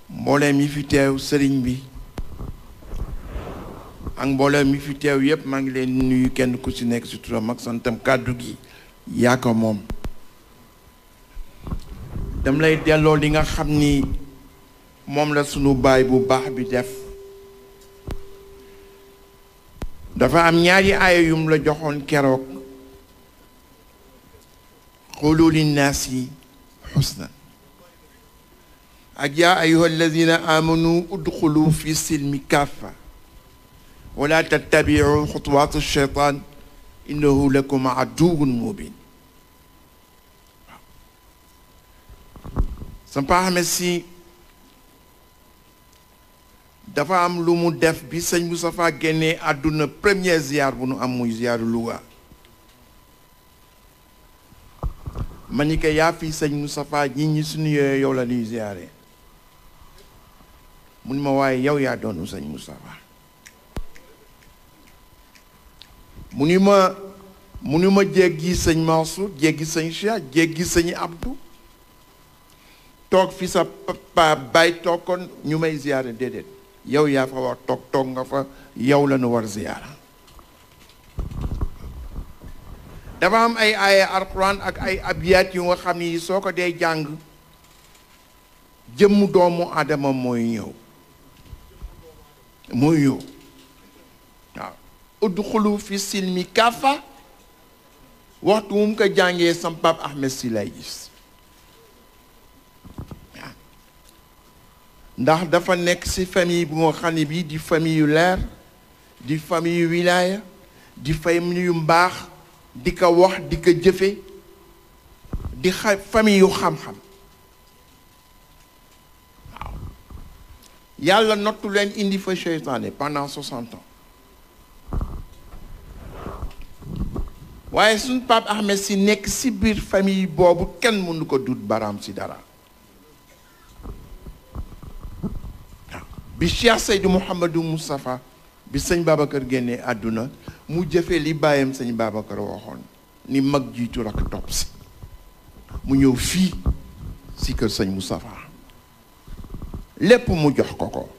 mbooleem mi fi teew sëriñ bi ak mbooleem mi fi teew yépp maa ngi leen nuyu kenn ku ci nekk ci turam ak santam kàddu gi yaa ko moom dam lay delloo li nga xam ni moom la sunu baay bu baax bi def dafa am ñaari aaya yum la joxoon keroog qulu linnaasi xusnan ak yaa ayuha alladina amanu udxulu fi silmi kaffa wala tattabiu xutuwaat alcheytan innahu lakum aduwun mubin Sampa Ahmed Sy dafa am lu mu def bi sëñ Moustapha génnee àdduna première ziar bu nu am muy ziaru Louga ma ni ko yaa fi sëñ Moustapha ñi suñu yooyu yow la ñuy ziare mun ma waaye yow yaa doonu sëñ Moustapha mu ni ma jéggi sëñ Mansour jéggi sëñ Cheikh jéggi sëñ Abdou toog fi sa papa bay toog kon ñu may ziyaare déedéet yow yaa fa war toog nga fa yow la nu war ziyaara dafa am ay aaya alquran ak ay abiyat yu nga xam ni soo ko dee jàng jëmm doomu Adama mooy ñëw waaw udxulu fi silmi kaafa waxtu mu ko jàngee sam Pape Ahmed Sy lay gis ndax dafa nekk ci famille bu nga xam ne bii di famille yu leer di famille yu wilaaya di famille yu mbaax di ko wax di ko jëfe di famille yu xam-xam waaw yàlla nottu leen indi fa seytaane pendant 60 ans waaye suñ Pape Ahmed Sy nekk ci biir famille boobu kenn mënu ko dut baraam ci dara bi Cheikh Seydou Mouhamadou Moustapha bi sëñ Babacar génnee àdduna mu jëfee li bàyyam sëñ Babacar waxoon ni mag jiitu rakk topp si mu ñëw fii si kër sëñ Moustapha lépp mu jox ko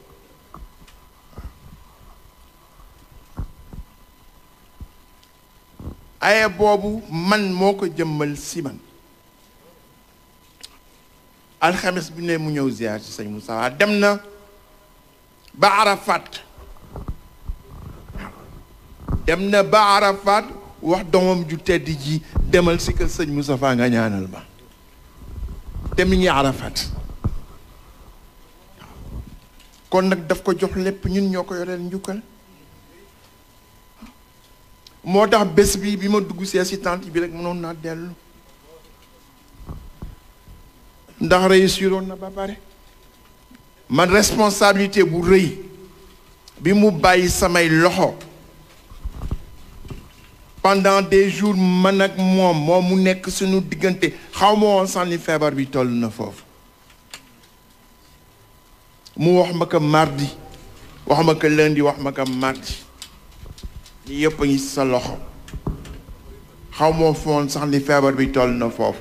aye boobu man moo ko jëmmal si man alxames bi ne mu ñëw ziar ci sëñ Moustapha dem na ba Arafat wax doomam ju tedd ji demal si kër sëñ Moustapha nga ñaanal ma te mi ngi Arafat kon nag daf ko jox lépp ñun ñoo ko yoreel njukkal moo tax bés bi ma dugg see si tànt bi rek mënoon naa dellu ndax réussiroon na ba pare man responsabilité bu rëy bi mu bàyyi samay loxo pendant des jours man ak moom mu nekk suñu diggante xaw ma woon sax ni feebar bi toll na foofu mu wax ma ko mardi wax ma ko lundi wax ma ko mardi li yëpp a ngi sa loxo xaw ma woon sax ni feebar bi toll na foofu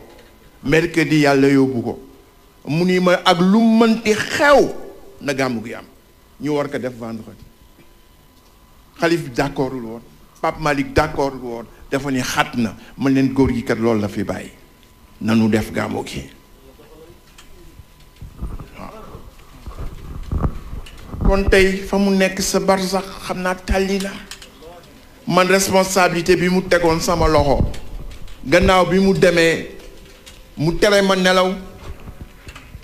mercredi yàlla yóbbu ko mu ni ma ak lu mënti xew na gàmmu gi am ñu war ko def vendredi xalif bi d'accordul woon Pape Malick d'accordul woon dafa ni xat na man leen góor gi kat loolu la fi bàyyi nanu def gàmmu gi waaw kon tey fa mu nekk sa barsax xam naa tàlli la man responsabilité bi mu tegoon sama loxo gannaaw bi mu demee mu tere ma nelaw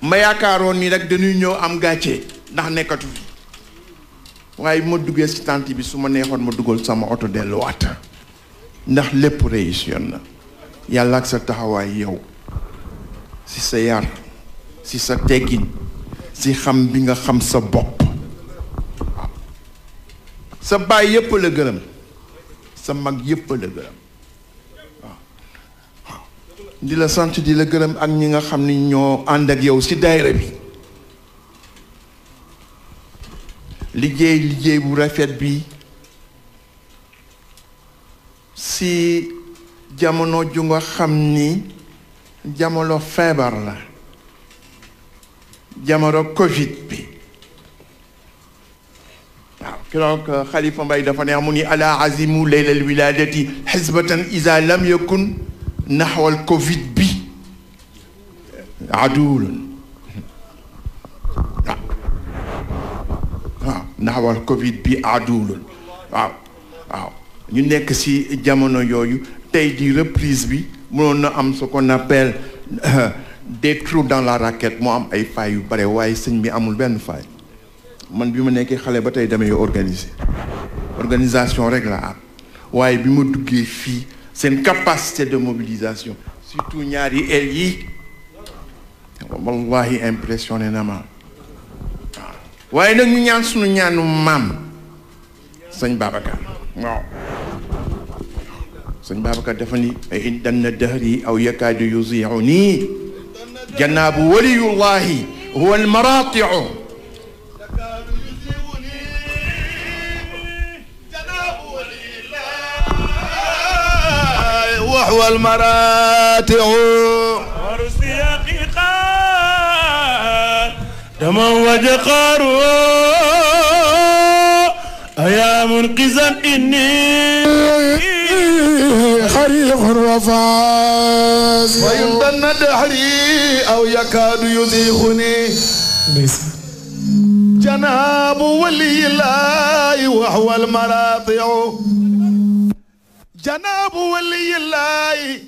ma yaakaaroon ni rek dañuy ñëw am gàcce ndax nekkatu fi waaye ma duggee ci tànt bi su ma neexoon ma dugal sama oto delluwaat ndax lépp réussir na yàlla ak sa taxawaay yow ci sa yar ci sa teggin ci xam bi nga xam sa bopp sa baay yépp la gërëm sa mag yépp la gërëm di la sant di la gërëm ak ñi nga xam ni ñoo ànd ak yow ci daayira bi liggéey bu rafet bi ci jamono ju nga xam ni jamono feebar la jamono Covid bi keroog Khalifa Mbaye dafa neex mu ni ala azimu leylal wiladati xisbatan isa lam yakun naxwal covid bi aduwulun waaw naxwal covid bi aduwulun waaw waaw ñu nekk ci jamono yooyu tey di reprise bi mënoon na am ce qu'on appelle des trous dans la raquette moo am ay failles yu bare waaye sëñ bi amul benn faille man bi ma nekkee xale ba tey damay organisation rek la am waaye bi ma duggee fii seen capacité de mobilisation surtout ñaari el yi wallahi impressionné na ma waaw waaye nag ñu ñaan suñu ñaanu maam sëñ Babacar waaw sëñ Babacar dafa ni in danna dahri aw yakaadu yuzi'uni janaabu waliyullahi huwa almarati'u وهو المراتع ورسياقي قال دما وجقار أيا منقذا إني خريق وفاز وإن ظن دهري أو يكاد يزيغني جناب ولي الله وهو المراطع جناب ولي الله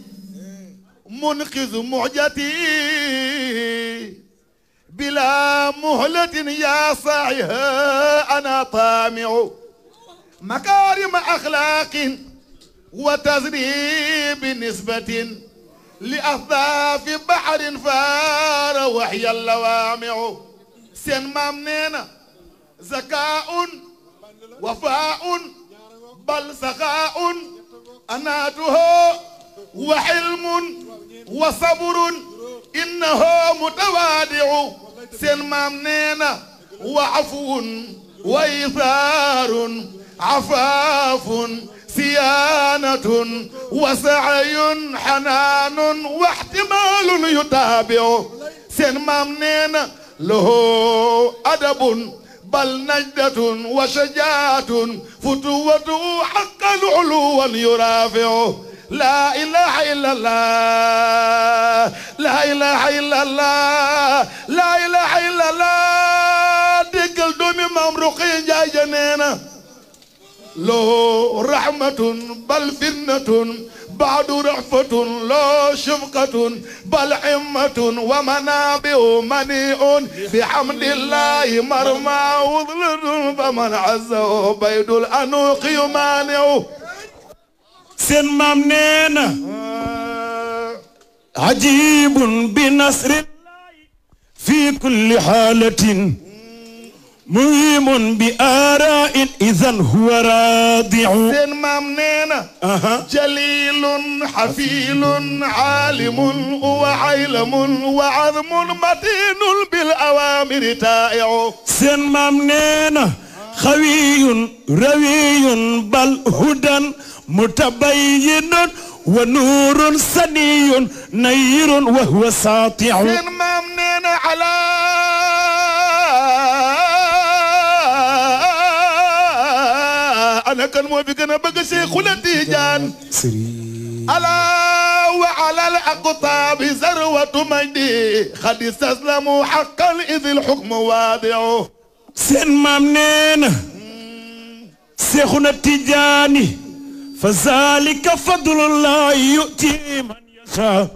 منقذ معجتي بلا مهلة يا صاعها أنا طامع مكارم أخلاق وتزريب نسبة لأهداف بحر فار وحي اللوامع سين مامنينا زكاء وفاء بل سخاء أناته وحلم وصبر إنه متوادع سين مامنينا وعفو وإيثار عفاف صيانة وسعي حنان واحتمال يتابع سين مامنينا له أدب بل نجدة وشجاعة فتوة حقا علوا يرافع لا إله إلا الله لا إله إلا الله لا إله إلا الله ديكل دومي ممروقين جاي جنينا لو رحمة بل فتنة بعد رأفة لا شفقة بل حمة ومنابع منيء بحمد الله مرمى وظلل فمن عزه بيد الأنوق يمانع سن مامنين عجيب بنصر الله في كل حالة مهم بآراء إذا هو رادع سين مامنين جليل حفيل عالم وعيلم وعظم متين بالأوامر تائع سين مامنين خوي روي بل هدى متبين ونور سني نير وهو ساطع سين مامنين على أنا كان مو بيجنا بقى شيخنا تيجان ألا وعلى الأقطاب ذروة مجدي قد استسلموا حقا إذ الحكم واضع سين مامنين شيخنا تيجاني فذلك فضل الله يؤتي من يشاء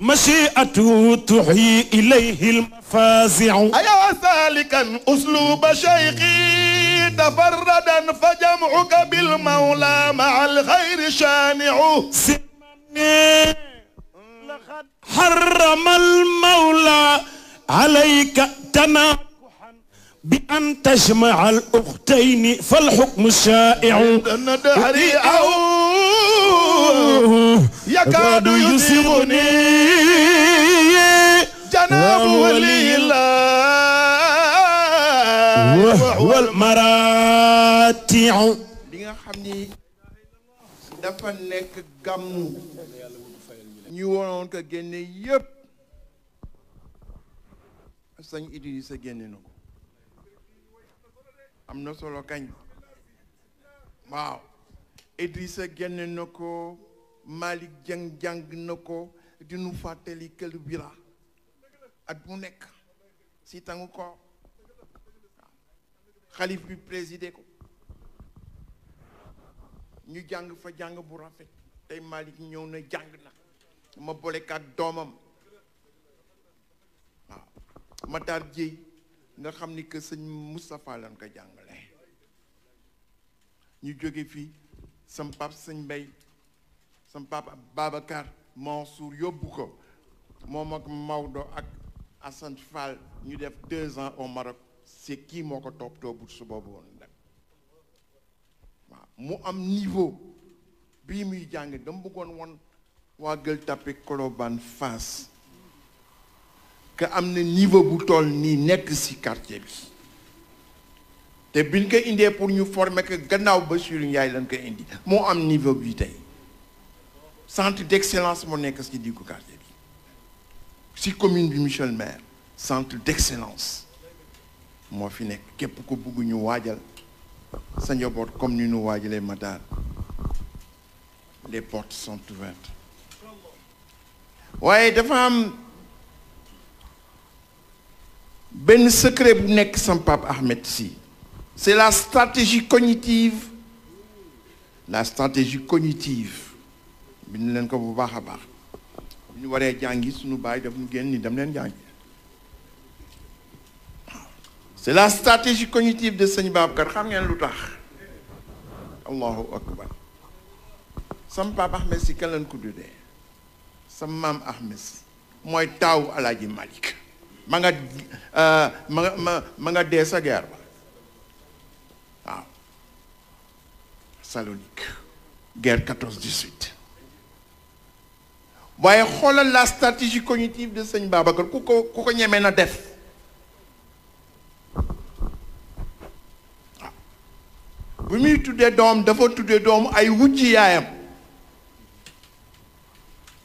مشيئته تحيي إليه المفازع أيا سالكا أسلوب شيخي تفردا فجمعك بالمولى مع الخير شانع لقد حرم المولى عليك تناكحا بأن تجمع الأختين فالحكم شائع دهري أو يكاد يصيبني جناب ولي الله وهو المراتع li nga xam ni dafa nekk gàmmu ñu waroon ko génne yépp sañ Idrissa génne na ko am na solo kañ waaw Idrissa génne na ko Malick Dieng jàng na ko di nu fàttali kël bira at mu nekk si tangu ko xalif bi présidé ko ñu jàng fa jàng bu rafet tey Malick ñëw na jàng na ma bolek ak doomam waaw Matar Dieye nga xam ni que sëñ Moustapha lan ko jàngale ñu jóge fii sam pap sëñ Mbay sam pap Babacar Mansour yóbbu ko moom ak Maodo ak Assane Fall ñu def 2 ans au Maroc c'est kii moo ko toppatoo bu su boobu woon dem waaw mu am niveau bii muy jàng dama bëggoon woon waa Gueule Tapée Colobane Fass que am na niveau bu toll nii nekk ci quartier bi te biñ ko indee pour ñu former que gannaaw Bassirou Ndiaye lañ ko indi moo am niveau bi tey centre d'excellence moo nekk ci diggu quartier bi ci commune bi monsieur le maire centre d'excellence moo fi nekk képp ko bëgg ñu waajal sa njaboot comme ni ñu waajalee Matar les portes sont ouvertes waaye dafa am benn secret bu nekk sam Pape Ahmed Sy c'est la stratégie cognitive bind leen ko bu baax a baax bu ñu waree jàngi suñu baay daf ñu génn ni dem leen jàngi c'est la stratégie cognitive de sëñ Babacar xam ngeen lu tax allahu akbar sam Pape Ahmed Sy kan lañ ko tuddee sam maam Ahmed Sy mooy taawu Alaaji Malick ma nga dee sa guerre ba waaw Salonique guerre 14-18 waaye xoolal la stratégie cognitive de sëñ Babacar ku ko ñemee na def waaw bu muy tuddee doom dafa tuddee doom ay wujji yaayam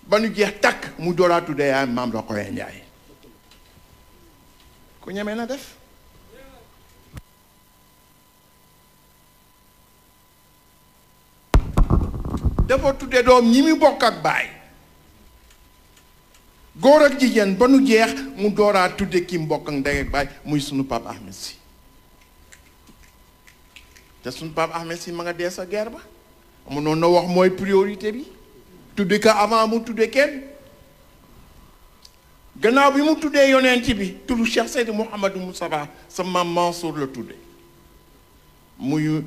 ba nu jeex takk mu dooraa tuddee yaayam maam Rokhaya Ndiaye ku ñemee na def dafa tuddee doom ñi mu bokk ak baay góor ak jigéen ba nu jeex mu dooraa tudde ki mu bokk ak ndey ak baay muy sunu Pape Ahmed Sy te sunu Pape Ahmed Sy ma nga dee sa guerre ba mu noonu na wax mooy priorité bi tudde ko avant mu tudde kenn gannaaw bi mu tuddee yonent bi turu Cheikh Seydi Mouhamadou Moustapha sa maam Mansour la tudde muy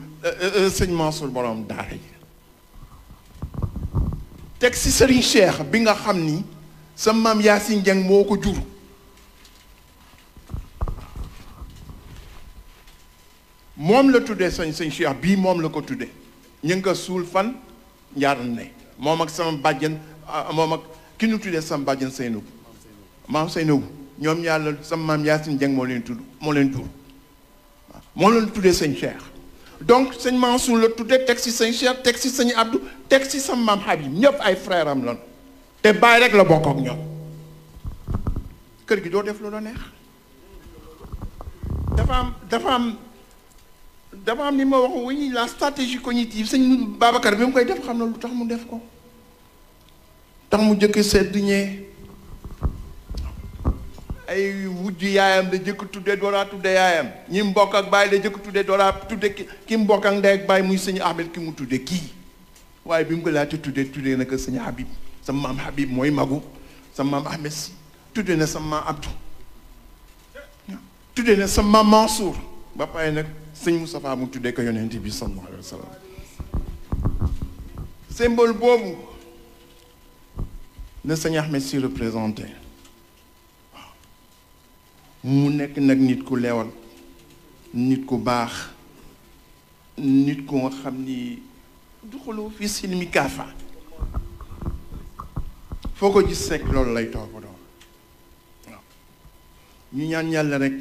sëñ Mansour borom daara ji teg si Serigne Cheikh bi nga xam ni sa maam Yacine Dieng moo ko jur moom la tuddee sëñ Cheikh bii moom la ko tuddee ñu ngi ko suul fan njaar ne moom ak sama bàjjen moom ak ki ñu tuddee sama bàjjen Seynabou maam Seynabou ñoom yàlla sama maam Yacine Dieng moo leen jur moo leen tuddee sëñ Cheikh donc sëñ Mansour la tuddee teg si sëñ Cheikh teg si sëñ Abdou teg si sama maam Habib ñëpp ay frère am lan te bàyyi rek la bokk ak ñoom kër gi doo def lu la neex dafa am ni ma wax oui la stratégie cognitive sëñ Babacar bi mu koy def xam na lu tax mu def ko tax mu jëkk sedd ñee ay wujj yaayam da jëkk tudde dooraa tudde yaayam ñi mbokk ak baay da jëkk tudde dooraa tudde ki mbokk ak ndey ak baay muy sëñ Ahmed ki mu tudde kii waaye bi mu ko laata tudde na ko sëñ Habib sa maam Habib mooy magu sa maam Ahmed Sy tudde na sa maam Abdou tudde na sa maam Mansour ba pare nag sëñ Moustapha mu tuddee ko yonent bi sallallahu alayhi wa sallam symbole boobu na sëñ Ahmed Sy représenté waaw mu nekk nag nit ku leewal nit ku baax nit ku nga xam ni duxulu fi silmi kaafa foo ko gis rek loolu lay toppatoo waaw ñu ñaan yàlla rek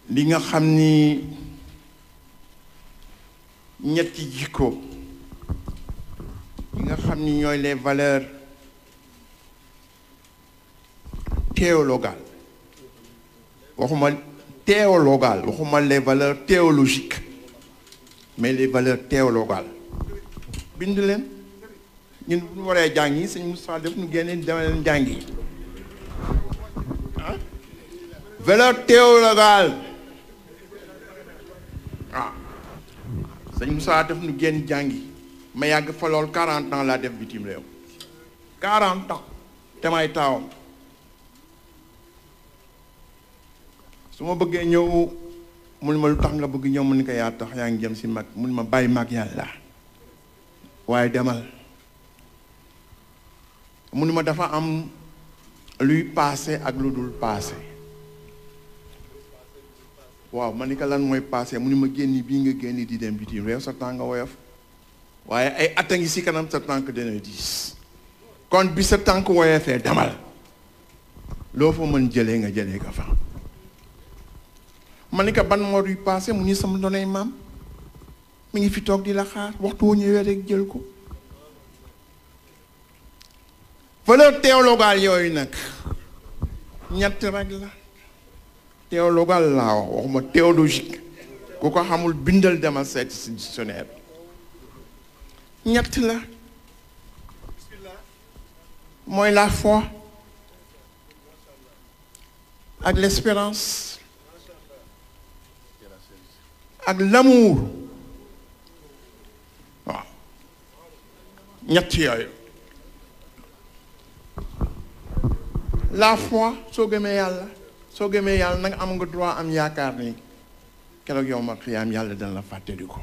li nga xam ni ñetti jikko yi nga xam ni ñooy les valeurs théologales waxuma théologales waxuma les valeurs théologiques mais les valeurs théologales bind leen ñun bu ñu waree jàng yi sëñ Moussa def ñu génne dama leen jàng yi ah valeur théologale ah sëñ Moussa def ñu génn jàngi ma yàgg fa lool 40 ans laa def bitim réew 40 ans te may taawam su ma bëggee ñëw mun ma lu tax nga bëgg ñëw mu ni ko yaa tax yaa ngi jëm si mag mun ma bàyyi mag yàlla waaye demal mun ma dafa am luy passé ak lu dul passé waaw ma ni ko lan mooy passé mu ni ma génni bii nga génni di dem bitim réew sa tànk woyof waaye ay at a ngi si kanam sa tànk dana diis kon bi sa tànk woyofee demal loo fa mën jëlee nga jëlee ko fa ma ni ko ban moo duy passé mu ni sama donay maam mi ngi fi toog di la xaar waxtu wu ñëwee rek jël ko valeur théologale yooyu nag ñett rek la théologale laa wax waxuma théologique ku ko xamul bindal demal seet si dictionnaire ñett la mooy la foi ak l'espérance ak l'amour waaw ñett yooyu la foi soo gëmee yàlla nag am nga droit am yaakaar ni keroog yow ma xiyaam yàlla dana la fàttali ko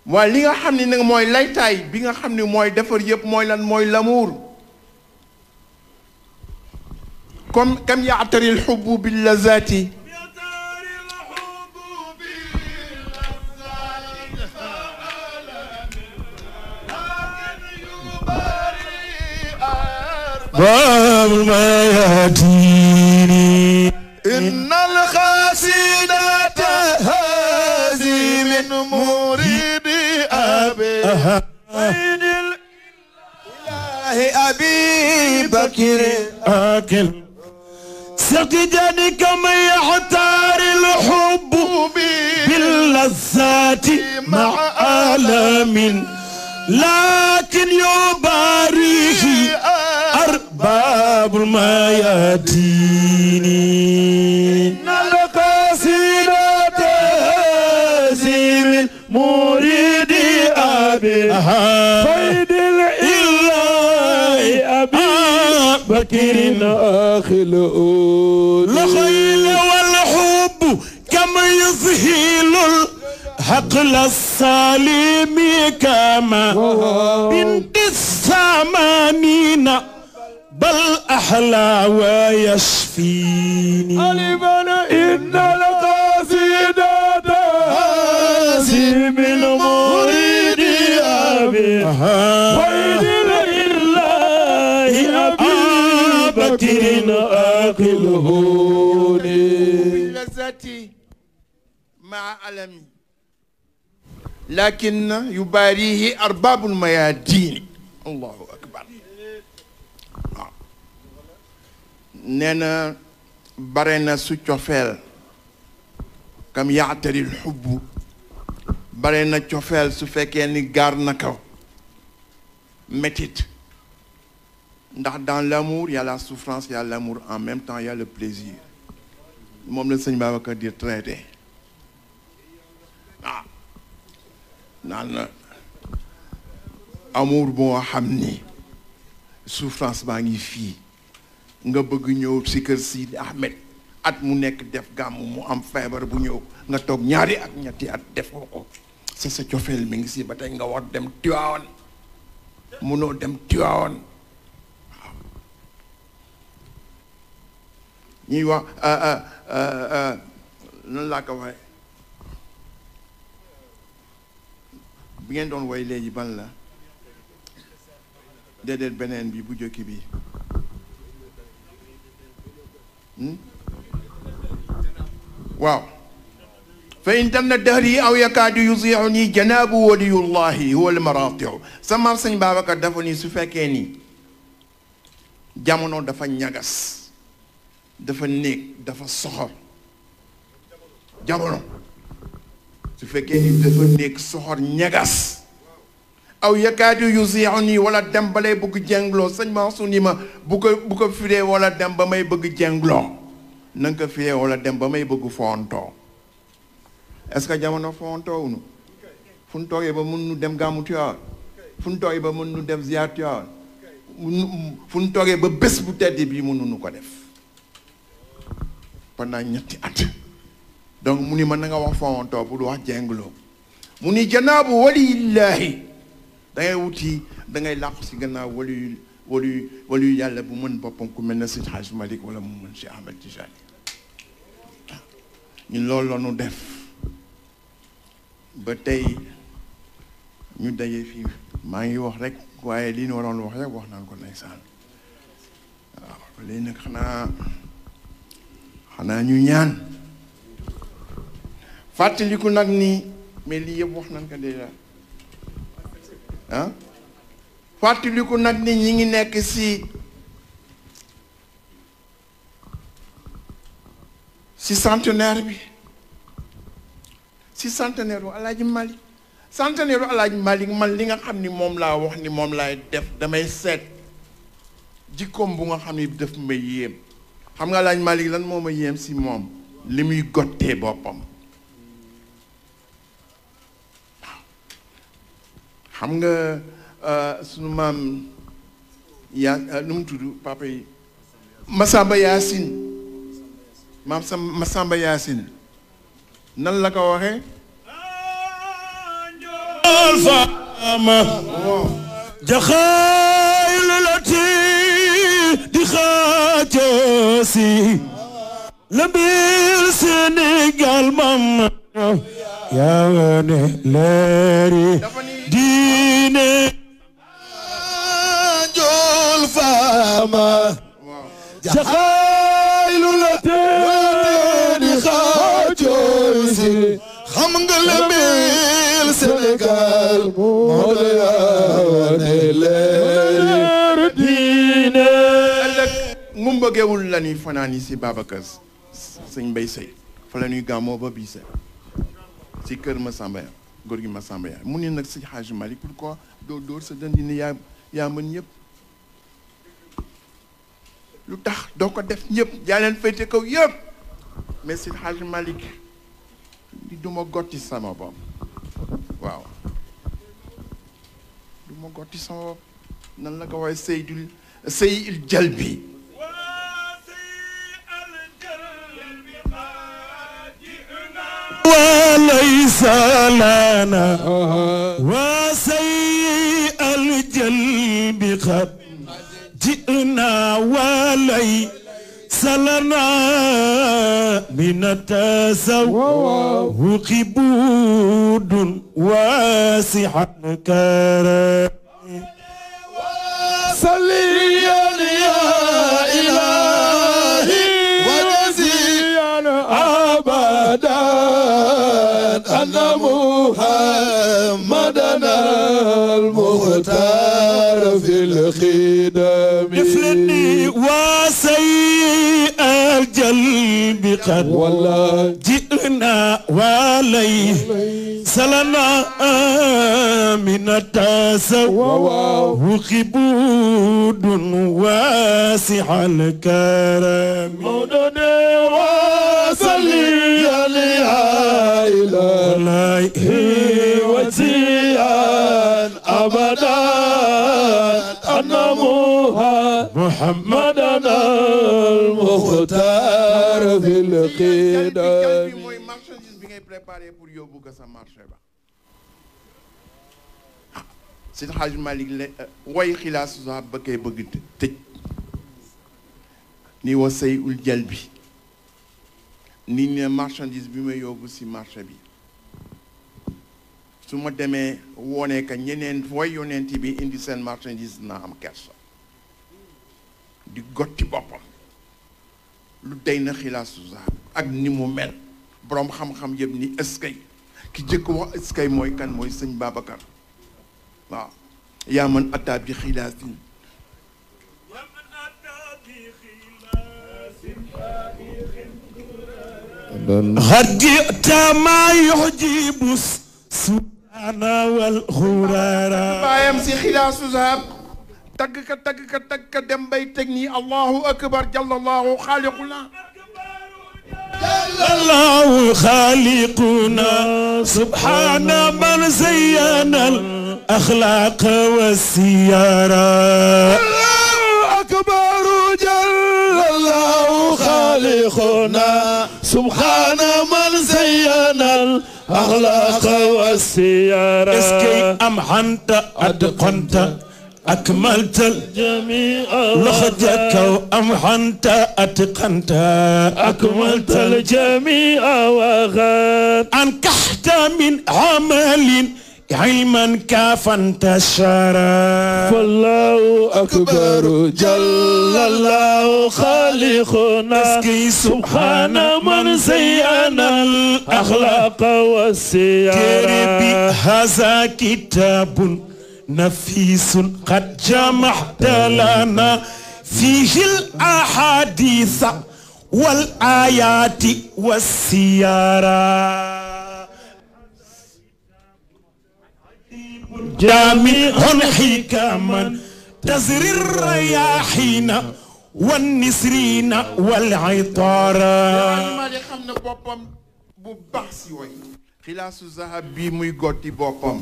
waaye li nga xam ne nag mooy laytaay bi nga xam ne mooy defar yëpp mooy lan mooy l'amour comme kam yaatari alxubbu billazati باب الميادين إن الخاسدة هذه من مريد أبي عين الإله أبي بكر آكل سقجني كما يحتار الحب باللذات مع آلام لكن يباريه أرباب الميادين القصيدة من مريد أبي فيد الإله أبي بكر أخي الخيل والحب كما يذهل حقل السالم كما بنت الثمانين بل أحلى ويشفيني ألبنا إن القصيدة هازم المريد أبي ويد الإله أبي بكر أقله لذاتي مع ألمي لكن يباريه أرباب الميادين الله أكبر نانا برنا سوتشوفيل كم يعتري الحب برنا تشوفيل سفكيني غارنكو métit ndax dans l'amour il y a la souffrance il y a l'amour en même temps il y a le plaisir moom la sëñ Babacar di traité ah naan amour boo xam ni souffrance baa ngi fii nga bëgg ñëw si kër Sidi Ahmed at mu nekk def gàmm mu am feebar bu ñëw nga toog ñaari at ñetti at def ko sa sa cofeel mi ngi si ba tey nga war dem Tiwaawan munoo dem Tiwaawan waaw ñuy wax nan laa ko waxee bi ngeen doon woy léegi ban la déedéet beneen bi bu jëkki bi waaw fa in tanna dahri aw yakaadu yuzi'uni janaabu waliyullahi huwa almaratiu sa maam sëñ Babacar dafa ni su fekkee ni jamono dafa ñagas dafa néeg dafa soxor jamono su fekkee ni dafa nekk soxor ñagas aw yakaadu yuzi'uni wala dem ba lay bëgg jengloo sëñ Mansour ni ma bu ko firee wala dem ba may bëgg jengloo na nga ko firee wala dem ba may bëgg fontoo est-ce que jamono fontoo wunu fu ñu toogee ba mun nu dem gàmmu Tiwaawan fu ñu toogee ba mun nu dem ziyaar Tiwaawan fu ñu toogee ba bés bu tedd bii mënuñu ko def pendant ñetti at donc mu ni ma na nga wax fontoo bu du wax jengloo mu ni janaabu waliyillaahi da ngay wuti da ngay làqu si gannaaw waliyu yàlla bu mën boppam ku mel ne Seydi Hadji Malick wala mu mën Cheikh Ahmed Tijani ñun loolu la ñu def ba tey ñu daje fii maa ngi wax rek waaye li ñu waroon wax rek wax naan ko ndeysaan waaw léegi nag xanaa ñu ñaan fàttaliku nag ni mais lii yëpp wax nañ ko déjà ah fàttaliku nag ni ñi ngi nekk si centenaire bi si centenaire u Alaaji Malick centenaire u Alaaji Malick man li nga xam ni moom laa wax ni moom laay def damay seet jikkoom bu nga xam ni daf ma yéem xam nga Alaaji Malick lan moo ma yéem si moom li muy gottee boppam xam nga sunu maam yaa nu mu tudd papa yi Masamba Yaasin maam Masamba Yaasin nan la ko waxee alfama jaxaylu lati di xaajosi la biir Sénégal mam yaa ne leeri diine jol fama jaxaylu lati di xaajosi xam nga la biir Sénégal moo la yaa ne leeri diine ëllëg mu mbëggewul la ñuy fanaan yi si Babacar sëñ Mbay Sey fa la ñuy gàmmoo ba biise si kër Masamba ya góor gi Masamba ya mu ne nag si Hadji Malick pourquoi doo dóor sa dënd ni yaa mën ñëpp lu tax doo ko def ñëpp yaa leen féete kaw yëpp mais si Hadji Malick di duma gotti sama bopp waaw duma gotti sama bopp nan la ko waaye Seydil Jalbi وليس لنا وسيء الجلب قد جئنا وليس لنا من التسوق بود واسع كرم صلي يا إلهي وجزينا أبدا أن محمدنا المختار في الخدم مثلني وسيء الجلب قد والله جئنا وليس لنا من التسوق بود واسع الكرم مولانا وصلي عليه وسيا أبدا أن محمدنا المختار في القدم mooy marchandise bi ngay préparé pour yóbbu ko sa marché ba Seydi Hadji Malick la way xilaas sax ba koy bëgg tëj ni wa say ul jal bi ni ne marchandise bi ma yóbbu si marché bi su ma demee wone ka ñeneen way yonent bi indi seen marchandise naa am kersa di gotti boppam lu dey na xilaasu sax ak ni mu mel boroom xam-xam yëpp ni eskay ki jëkk wax eskay mooy kan mooy sëñ Babacar waaw yaa man ataa bi xilaasin قد جئت ما يعجب السبحان والغرارا baayam si xilaasu zahab tagg ka dem bay teg nii allahu akbar jallallahu xaaliquna الله خالقنا سبحان من زين الأخلاق والسيارة الله أكبر جل الله خالقنا سبحان من زين الأخلاق والسيارة اسكي أمحنت أتقنت أكملت الجميع لخجك وأمحنت أتقنت أكملت الجميع وغاد أنكحت من عمل علما كافا انتشرا فالله أكبر جل الله خالقنا سبحان من زين الأخلاق والسيارة هذا كتاب نفيس قد جمعت لنا فيه الأحاديث والآيات والسيارة جامع حكما تزري الرياحين والنسرين والعطارة ma di xam ne boppam bu baax si way xilaasu zahab bii muy gotti boppam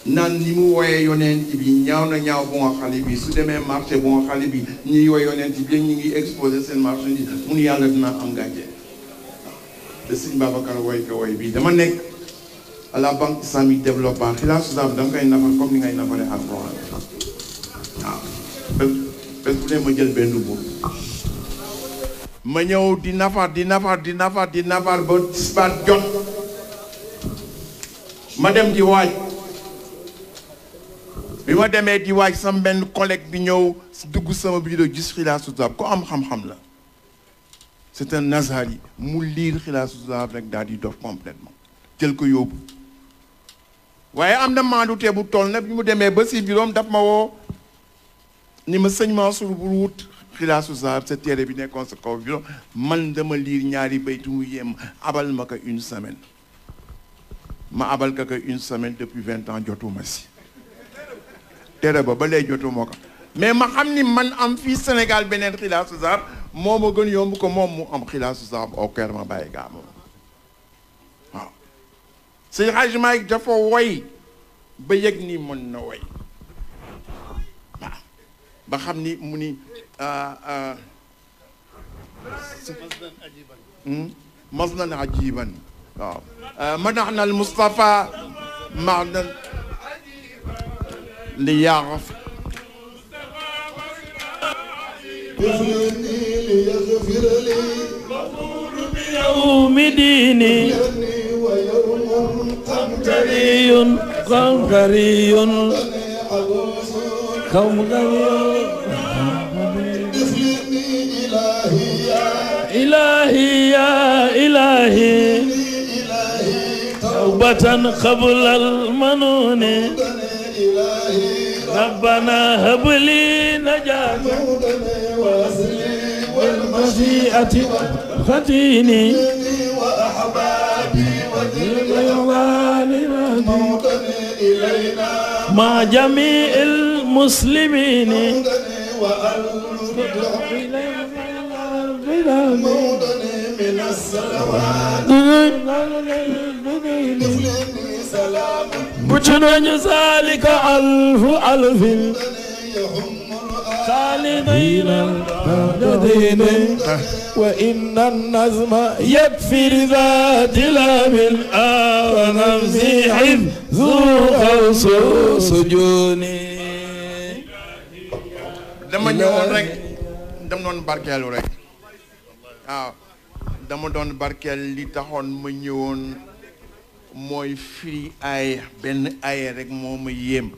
naan ni mu woyee yonent bi ñaaw na ñaaw bu nga xale bi su demee marché bu nga xale bi ñuy woy yonent bi ñu ngi exposé seen marchandise mun yàlla dina am gàcce te sëñ Babacar woy ko woy bii dama nekk à la banque islamique développement xilaasu zahab dama koy nafar comme ni ngay nafaree alxuraan waaw bés bu ne ma jël benn buur ma ñëw di nafar ba tisbaar jot ma dem di waaj bi ma demee di waaj sama benn collègue bi ñëw dugg sama bureau gis xilaasu zahab ko am xam-xam la c'est un Azhari mu liir xilaasu zahab rek daal di dof complètement jël ko yóbbu waaye am na maandute bu toll na bi mu demee ba si bureau daf ma woo ni ma sëñ Mansour bu wut xilaasu zahab sa téere bi nekkoon sa kaw bureau man dama liir ñaari baytu mu yem abal ma ko une semaine ma abal ko une semaine depuis 20 ans jotuma si téere ba léegi jotuma ko mais ma xam ni man am fii Sénégal beneen xilaasu zahab moo ma gën yomb ko moom mu am xilaasu zahab au cœur ma bàyyi gaa moom waaw Seydi Hadji Malick dafa woy ba yëg ni mën na woy waaw ba xam ni mu ni masnan ajiban waaw madaxna al Mustafa maxnan li yaxaf ليغفر لي يوم ديني ويوم قمقري قمقري اغفرني إلهي يا إلهي يا إلهي توبة قبل المنون ربنا هب لي نجاة والمشيئة ختيني وأحبابي إلينا مع جميع المسلمين مودني من الصلوات اغفرني سلام بجنون ذلك ألف ألف خالدين الدين وإن النظم يكفي ذات لام ونفسي حفظ خوص سجوني dama ñëwoon rek dama doon barkeelu rek waaw dama doon barkeel li taxoon ma ñëwoon mooy firi ay benn ay rek moo ma yéem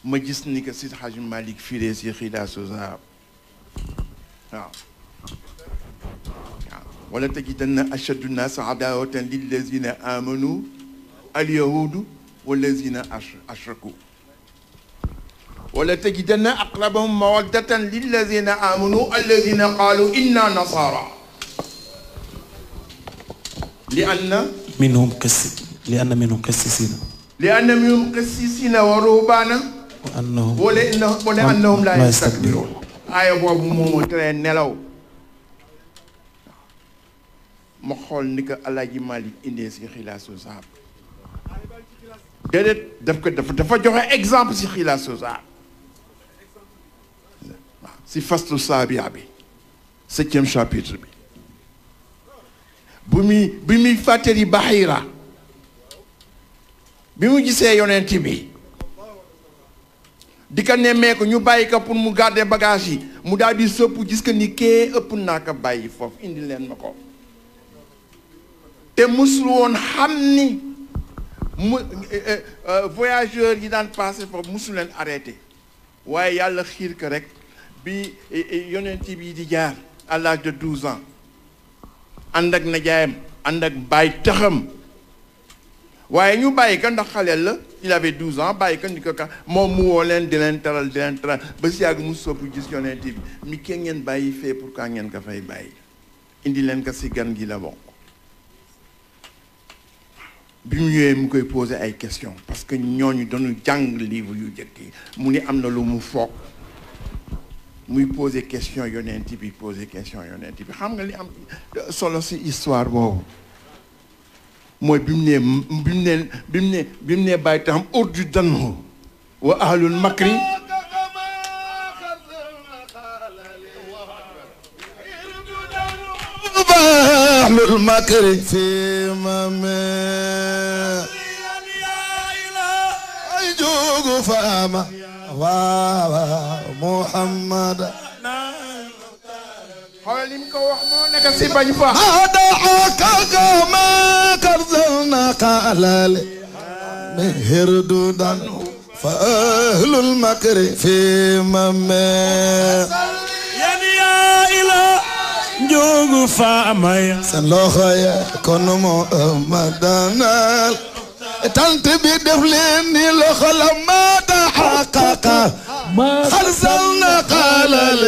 ma gis ni que Seydi Hadji Malick firee si xilaasu zahab waaw wala tajidanna ashaddu nnaasi adaawatan lillazina amanu alyahudu wallazina ashraku wala tajidanna aqrabahum mawaddatan lillazina amanu allazina qaalu inna nasara منهم لأن منهم قسيسين ورهبانا وأنهم ولأنهم لا يستكبرون aaya boobu moomu tere nelaw ma xool ni ko Alaaji Malick indee si xilaasu zahab déedéet dafa joxe exemple si xilaasu zahab waaw si faslu saabia bi 7e chapitre bi bi muy fàttali Bahira bi mu gisee yonent bi di ko nemmeeku ñu bàyyi ko pour mu garder bagage yi mu daal di sëpp gis que ni kee ëpp naa ko bàyyi foofu indi leen ma ko te musul woon xam ni voyageurs yi daan passé foofu musul leen arrêté waaye yàlla xiir ko rek bi yonent bi di jaar à l'âge de 12 ans ànd ak najaayam ànd ak baay taxam waaye ñu bàyyi ko ndax xaleel la il avait 12 ans bàyyi ko ni ko ka moom mu woo leen di leen teral ba si yàgg mu soppi gis yonent bi mi ke ngeen bàyyi fee pourquoi ngeen ko fay bàyyi indi leen ko si gan gi la bokk bi mu ñëwee mu koy poser ay questions parce que ñooñu dañu jàng livre yu jëkk yi mu ni am na lu mu foog muy poser question yonent bi xam nga li am solo si histoire boobu mooy bi mu nee bàyyi taxam urdu danhu wa ahlul makri ahlul makri fi mame ay jogu faama wa Muhammad xoolal li mu ko wax moo nekk si bañ fa ma karzalna qalal mehirdudan fa ahlul makri fi mame ya ila njogu faama ya seen loxo ya kon Muhammadanal tant bi def leen ni loxo la ma taxaqaqa karzalna qalal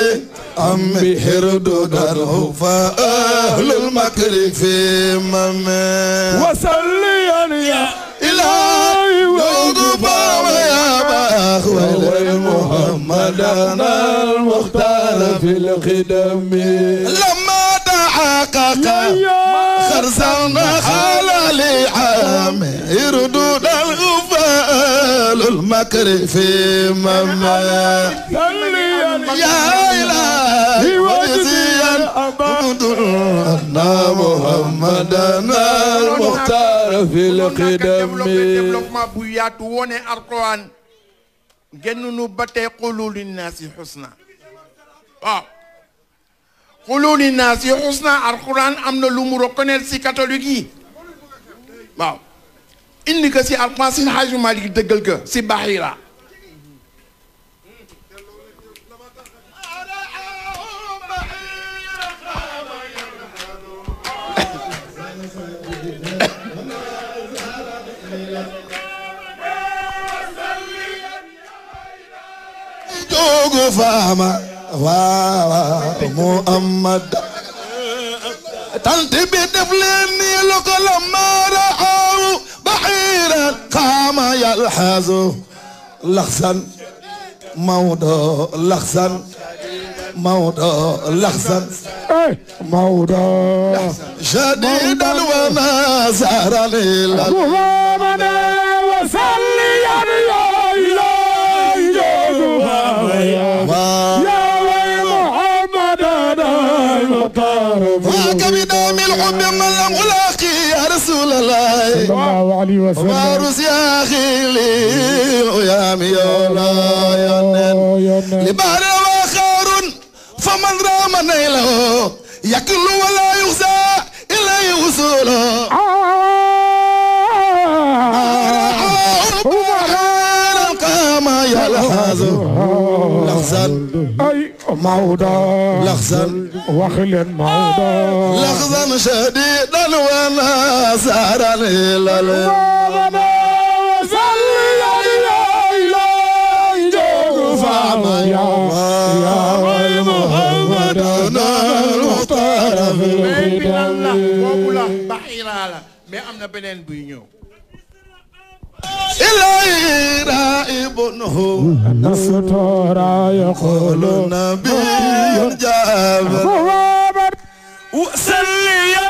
أم هردودانه فأهل المكر في ممن وصليا يا إلهي وقفا ويا بأخوال محمدنا المختار في الخدم لما تحقق خرسنا خلالي عام هردودانه فأهل المكر في ممن يا إلهي وجزيا أبدنا محمدنا المختار في القدم développement bu yaatu wone Alquran gennu ba tey qulu linnaasi husna waaw qulu linnaasi husna Alquran am na lu mu reconnaître si catholique yi waaw indi ko si Alquran si Hajji Malick dëggal ko si Bahira jogu faama wa Muhammad tant bi def leen ni lu ko la mara aw Bahira qama yalhazu laxsan Mawdo laxsan شديدا ونازرا إلى محمد وصليا يا إلهي يا محمد المختار وكبدام الحب من لم ألاقي يا رسول الله صلى الله عليه وسلم وارس يا أخي لي يا ميولا لبار وخار فمن رام نيله يكل ولا يخزى إليه وصوله كما يلحظ لحظا أي موضع لحظا وخل موضع لحظا شديدا ونازرا إلى محمد صلي يا محمد المختار في الخدم Isra la mais am na beneen buy ñëw إلهي رائبه الستورة يقول نبي جابر وسلي يا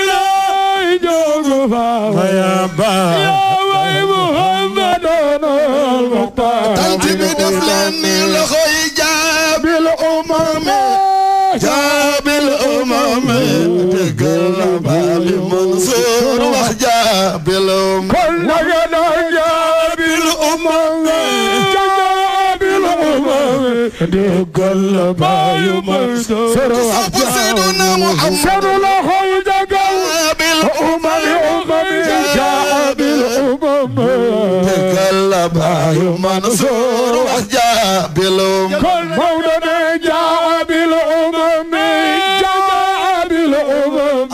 إلهي جوفا يا با يا محمد المختار أنت بدفلني لخي جاب الأمم جاب الأمم تقلب علي منصور وجاب الأمم كل جاب الأمم جاب الأمم تقلب علي منصور سيدنا محمد سر لخي جاب الأمم جاب الأمم تقلب علي منصور وجاب الأمم كل مولد جاء بالأمم جاء بالأمم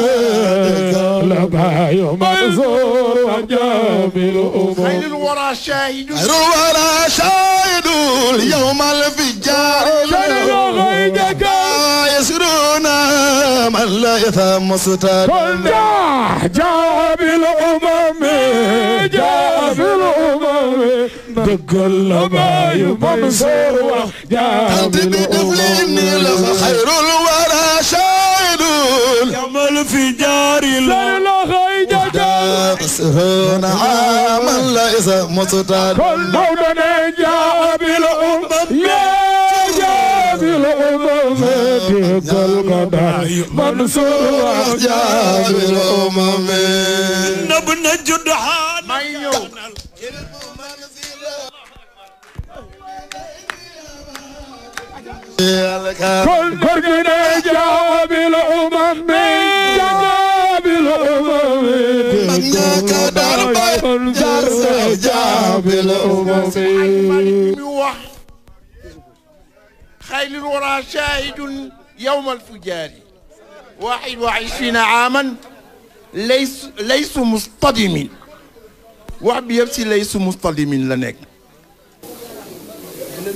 لباي منصور وجاء بالأمم خير الورى شاهد ولا شاهد اليوم الفجار يسرون من لا يثم ستار جاء بالأمم جاء بالأمم دق اللباي منصور وجاء أنت بدفلني لك خير الورى شاهد يوم الفجار لا خيجك يسرون من لا يثم ستار كل مولد جاء بالأمم جاء بالأمم دق القضاء منصور وجاء بالأمم نبنا جدحان may ñëw كل كرقنا جاء بالأمم جاء بالأمم منك درب جاء بالأمم mi wax خير الورى شاهد يوم الفجار 21 عاما ليس مصطدم wax bi yëpp si laysu mustadimin la nekk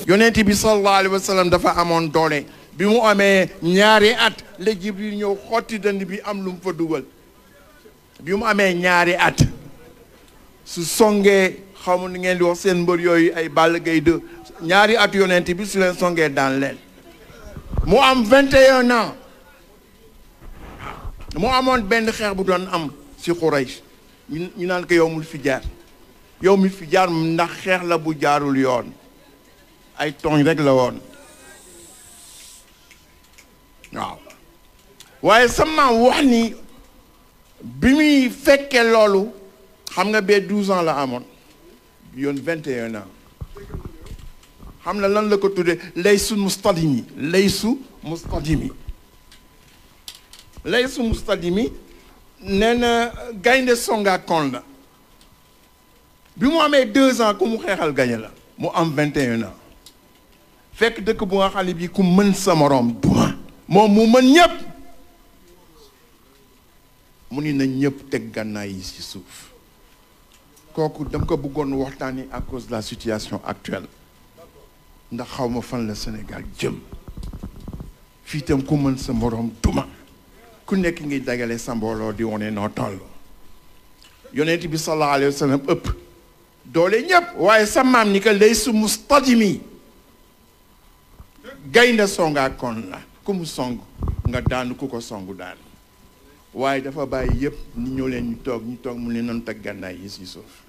yonent bi sallallahu alayhi wa sallam dafa amoon doole bi mu amee ñaari at la Jibril ñëw xotti dënd bi am lu mu fa dugal bi mu amee ñaari at su songee xamu ni ngeen di wax seen mbër yooyu ay Balla Gaye 2 ñaari at yonent bi su leen songee daan leen mu am 21 ans mu amoon benn xeex bu doon am si Quraysh ñu naan ko yow mul fi jaar ndax xeex la bu jaarul yoon ay tooñ rek la woon waaw waaye sama wax ni bi muy fekkee loolu xam nga bee 12 ans la amoon yoon 21 ans xam na lan la ko tuddee laysu mustadimi nee na gaynde songa kon la bi mu amee 2 ans ku mu xeexal gañe la mu am 21 ans fekk dëkk bu nga xam ne bii ku mën sa moroom duma moom mu mën ñëpp mu ni na ñëpp teg gànnaay yi ci suuf kooku dama ko bëggoon waxtaani à cause de la situation actuelle ndax xaw ma fan la Sénégal jëm fii itam ku mën sa moroom duma ku nekk ngi dagale sa mbooloo di wone noo toll yonent bi sallallahu alayhi wa sallam ëpp doole ñëpp waaye sa maam ni que laysu mustadimi gaynde songaa kon la ku mu song nga daanu ku ko songu daan waaye dafa bàyyi yëpp ni ñëw leen ñu toog mu ne noonu teg gànnaay yi si suuf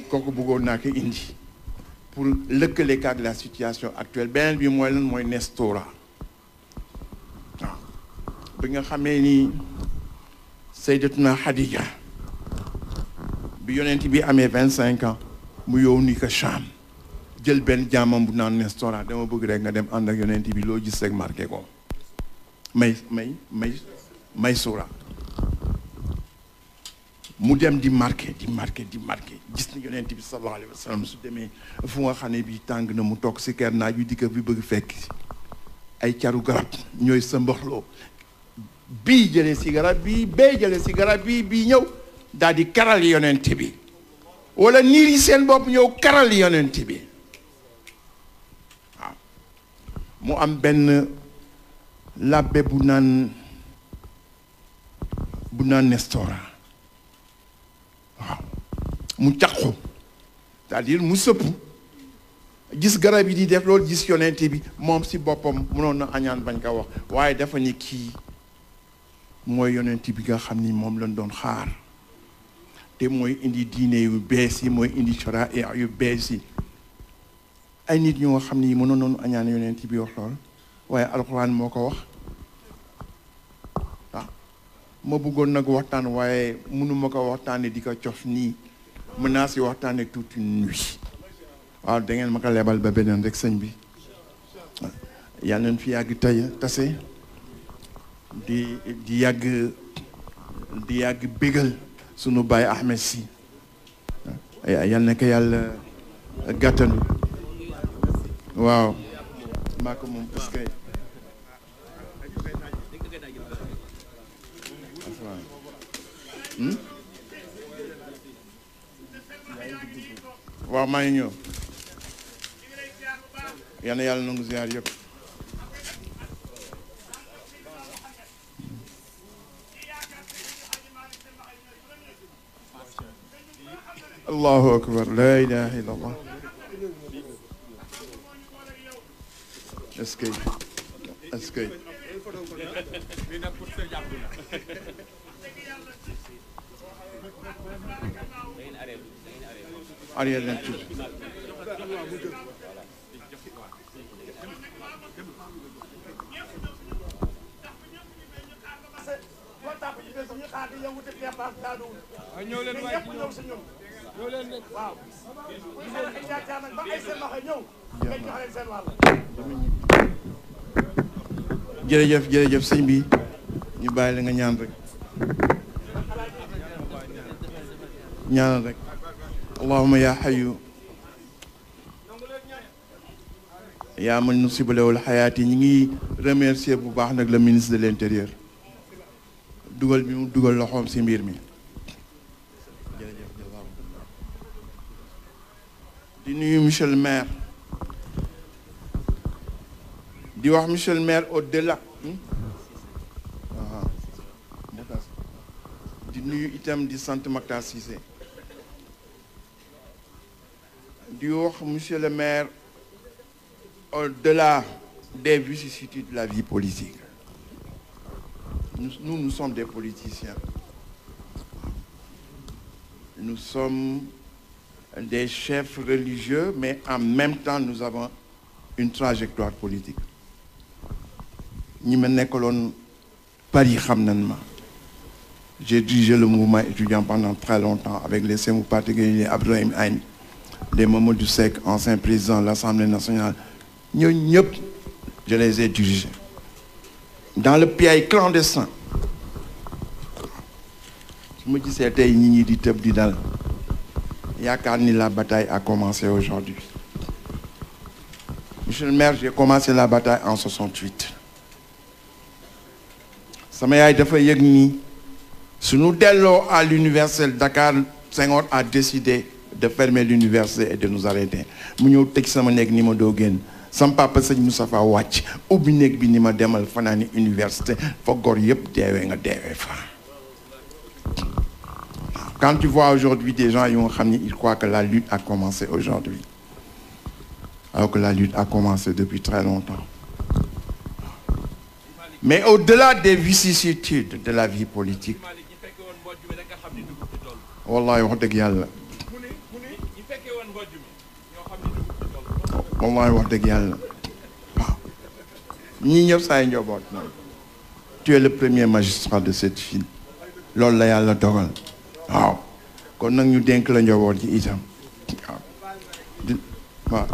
kooku bëggoon naa ko indi pour lëkkale ak la situation actuelle beneen bi mooy lan mooy Nestora waaw bi nga xamee ni Sayyidatuna Khadija bi yonent bi amee 25 ans mu yow ni ko Cham jël benn jaamam bu naan Nestora dama bëgg rek nga dem ànd ak yonent bi loo gis rek marqué ko may suura mu dem di marqué gis na yonent bi sallallahu alayhi wa sallam su demee fu nga xam ne bii tàng na mu toog si ker naaj wi di ko fi bëgg fekk ay caru garab ñooy sa mboxloo bii jëlee si garab bii bee jëlee si garab bii ñëw daal di karal yonent bi wala niir yi seen bopp ñëw karal yonent bi waaw mu am benn labbe bu naan bu naan Nestora waaw mu caqu c'est-à-dire mu sëpp gis garab yi di def loolu gis yonent bi moom si boppam mënoon na añaan bañ ko wax waaye dafa ni kii mooy yonent bi nga xam ni moom lañ doon xaar te mooy indi diine yu bees yi mooy indi sharia yu bees yi ay nit ñu nga xam ni mënoon nañu añaan yonent bi wax lool waaye alxuraan moo ko wax waaw ma bëggoon nag waxtaan waaye mënuma ko waxtaane di ko cof nii mën naa si waxtaane toute une nuit waaw da ngeen ma ko lebal ba beneen rek sëñ bi yàlla nañ fi yàgg tey tase di yàgg bégal sunu baay Ahmed Sy yàlla na ko yàlla gàttandu waaw maa ko moom parce que waaw maa ngi ñëw yal na yàlla nangu ziar yëpp allahu akbar la ilaha illa allah est-ce que arrière leen tuuti jërëjëf sëñ bi ñu bàyyi la nga ñaan rek ñaanal rek allahumma ya hayyu yaa man nusibalewul xayaat yi ñi ngi remercier bu baax nag le ministre de l'intérieur dugal bi mu dugal loxoom ci mbir mi di nuyu monsieur le maire di wax monsieur le maire au-delà di nuyu itam di sant Mactar Cissé di wax monsieur le maire au-delà des vicissitudes de la vie politique nous sommes des politiciens nous sommes des chefs religieux mais en même temps nous avons une trajectoire politique ñi ma nekkaloon Paris xam nañ ma j'ai dirigé le mouvement étudiant pendant très longtemps avec les Sémou particuliers Abdourahim Agne les Mamadou Seck ancien président de l'Assemblée nationale ñooñu ñëpp je les ai dirigés dans le piège clandestin su ma gisee tey ñi ñi di tëb di dal yaakaar ni la bataille a commencé aujourd'hui monsieur le maire j'ai commencé la bataille en 68 sama yaay dafa yëg ni suñu delloo à l'université Dakar Senghor a décidé de fermer l'université et de nous arrêter mu ñëw tëj sama néeg ni ma doo génn sama papa sëñ Moustapha wàcc ubbi néeg bi ni ma demal fanaani université fa góor yëpp deewee nga deewee fa quand tu vois aujourd'hui des gens yu nga xam ni ils croient que la lutte a commencé aujourd'hui alors que la lutte a commencé depuis très longtemps mais au-delà des vicissitudes de la vie politique wallahi wax dëgg yàlla wallahi wax dëgg yàlla waaw ñii ñëpp saay njaboot na tu es le premier magistrat de cette ville loolu la yàlla dogal waaw kon nag ñu dénk la njaboot ji itam waaw waaw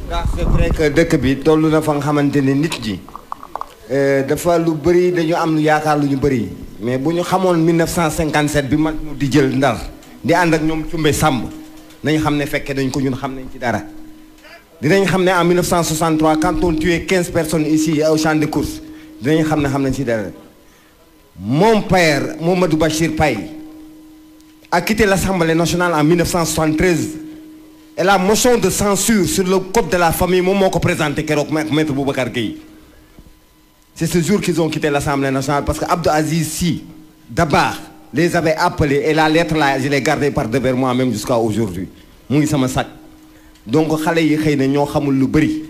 ndax c'est vrai que dëkk bi toll na fa nga xamante ne nit ji dafa lu bëri dañu am yaakaar lu ñu bëri mais bu ñu xamoon 1957 bi mag mu di jël Ndar di ànd ak ñoom Cumbe Sàmb nañ xam ne fekkee dañ ko ñun xam nañ ci dara dinañ xam ne en 1963 quand on tuait 15 personnes ici au champ de course dinañ xam ne xam nañ ci dara mon père Mamadou Bachir Paye a quitté l'Assemblée nationale en 1973 et la motion de censure sur le code de la famille moom moo ko présenté keroog maître Boubacar Gueye. C'est ce jour qu'ils ont quitté l'Assemblée nationale parce que Abdou Aziz Sy Dabakh les avait appelés et la lettre là je l'ai gardée par devers moi-même jusqu'à aujourd'hui mu ngi sama sac. Donc xale yi xëy na ñoo xamul lu bëri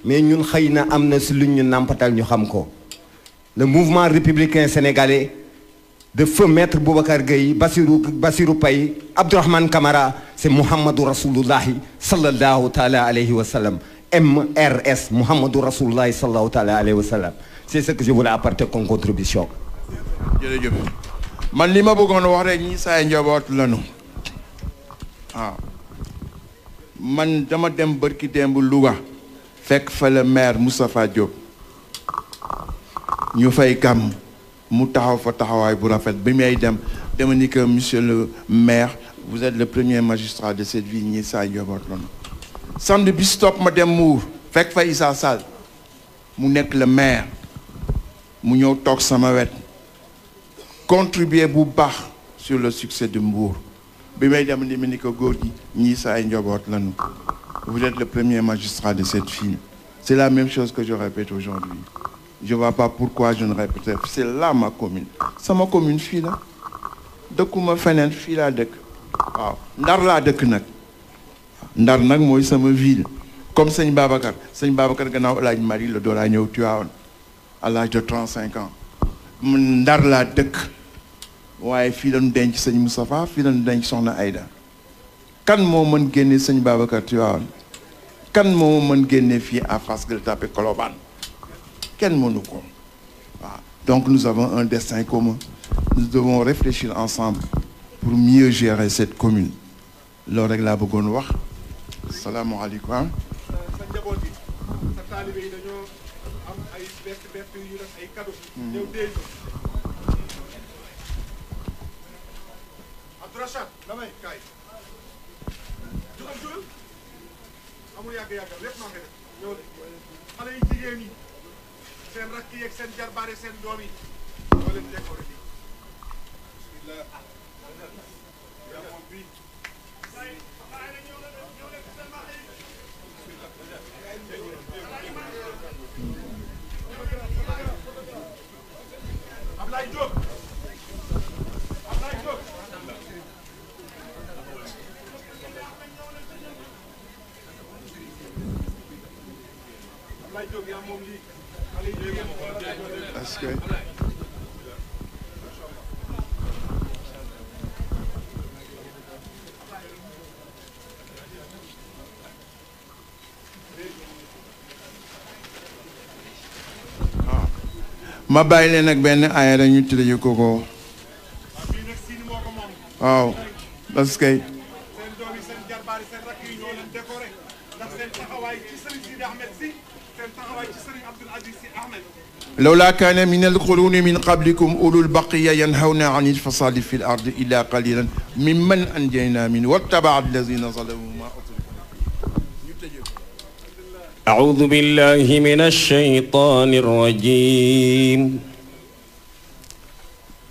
mais ñun xëy na am na si luñ ñu nàmpatal ñu xam ko. Le mouvement républicain sénégalais de feu maître Boubacar Gueye, Bassirou Paye, Abdourahmane Kamara, c'est Muhammadou Rasulullahi sallallahu ta'ala alayhi wa sallam. MRS, Muhammadou Rasulullahi sallallahu ta'ala alayhi wa sallam. C'est ce que je voulais apporter comme contribution. jërëjëf man li ma bëggoon wax rek ñi saay njaboot lañu waaw man dama dem bërki démb Louga fekk fa le maire Moustapha Diop ñu fay gàmm mu taxaw fa taxawaay bu rafet bi may dem dama ni que monsieur le maire vous êtes le premier magistrat de cette ville ñi saay njaboot lañu samedi bi stop ma dem Mbour fekk fa Issa Sall mu nekk le maire mu ñëw toog sama wet contribuer bu baax sur le succès de Mbour bi may dem ni ma ni ko góor gi ñii saay njaboot lañu vous êtes le premier magistrat de cette ville c'est la même chose que je répète aujourd'hui je vois pas pourquoi je ne répète c'est là ma commune sama commune fii la dëkkuma feneen fii laa dëkk waaw Ndar laa dëkk nag Ndar nag mooy sama ville comme sëñ Babacar gannaaw El Hadj Mari la doolaa ñëw Tivaouane à l'âge de 35 ans Ndar laa dëkk waaye fii lañu denc sëñ Moustapha fii lañu denc soxna Aïda kan moo mën génne sëñ Babacar Tivaouane kan moo mën génne fii à Fass Gueule Tapée Colobane kenn mënu ko waaw donc nous avons un destin commun nous devons réfléchir ensemble pour mieux gérer cette commune loolu rek laa bëggoon wax salaamaaleykum sa njaboot yi sa taalibe yi dañoo am ay bett yu def ay cadeau ñëw déy ko Abdourachad damay kaay jugal amul yàgg lépp maa ngi def ñëw xale yi jigéen yi seen rakk yi ak seen jarbaare seen doom yi ñoo leen décoré bi bismillah yaa moom bi Ablaye Diop yaa moom lii parce que ma bàyyi leen ak benn aaya rek ñu tëddee ko waaw parce que seen doom yi seen jarbaar yi seen rakk yi ñoo leen décoré ndax seen taxawaay ci Serigne Sidi Ahmed Sy seen taxawaay ci Serigne Abdoul Aziz Sy Ahmed لولا كان من القرون من قبلكم أولو البقية ينهون عن الفساد في الأرض إلا قليلا ممن أنجينا منه واتبع الذين ظلموا ما أعوذ بالله من الشيطان الرجيم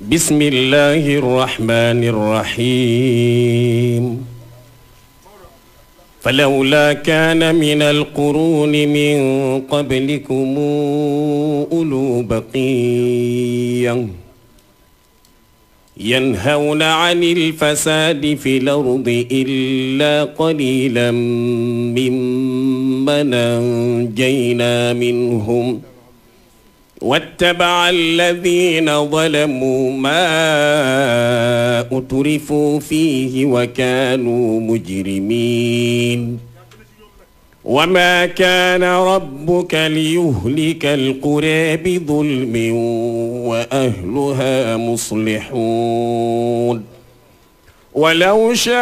بسم الله الرحمن الرحيم فلولا كان من القرون من قبلكم أولو بقية ينهون عن الفساد في الأرض إلا قليلا ممن أنجينا منهم واتبع الذين ظلموا ما أترفوا فيه وكانوا مجرمين وما كان ربك ليهلك القرى بظلم وأهلها مصلحون ولو شاء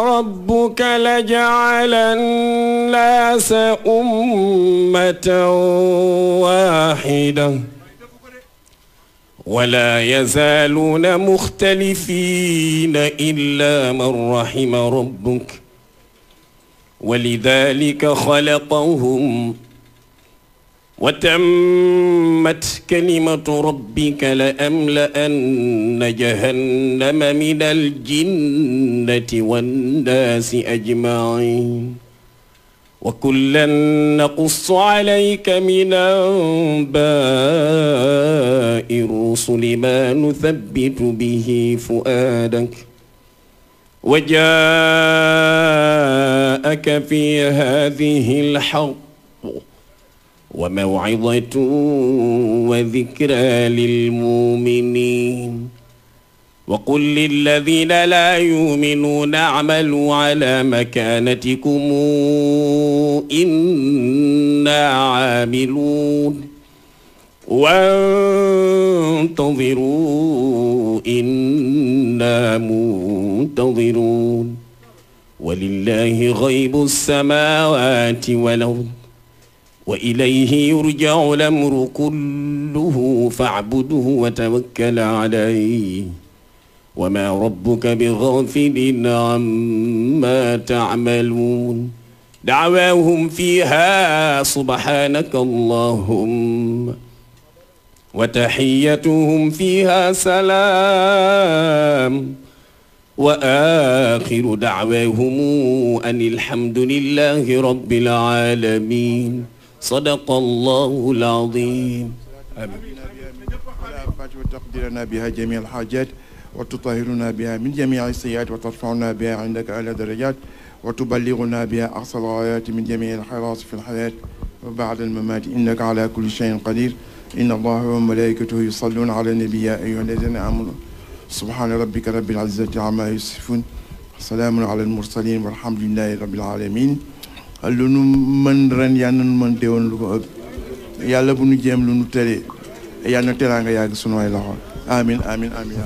ربك لجعل الناس أمة واحدة ولا يزالون مختلفين إلا من رحم ربك ولذلك خلقهم وتمت كلمة ربك لأملأن جهنم من الجنة والناس أجمعين وكلا نقص عليك من أنباء الرسل ما نثبت به فؤادك وجاءك في هذه الحق وموعظة وذكرى للمؤمنين وقل للذين لا يؤمنون اعملوا على مكانتكم إنا عاملون وانتظروا إنا منتظرون ولله غيب السماوات والأرض وإليه يرجع الأمر كله فاعبده وتوكل عليه وما ربك بغافل عما تعملون دعواهم فيها سبحانك اللهم وتحيتهم فيها سلام وآخر دعواهم أن الحمد لله رب العالمين صدق الله العظيم آمين. وتقدرنا بها جميع الحاجات وتطهرنا بها من جميع السيئات وترفعنا بها عندك أعلى درجات وتبلغنا بها أقصى الغايات من جميع الخيرات في الحياة وبعد الممات إنك على كل شيء قدير إن الله وملائكته يصلون على النبي يا أيها الذين آمنوا سبحان ربك رب العزة عما يصفون سلام على المرسلين والحمد لله رب العالمين lu nu mën ren yal na nu mën déwén lu ko ëpp yàlla bu nu jéem lu nu tële yal na teraanga yàgg sunu ay loxo amin amin amin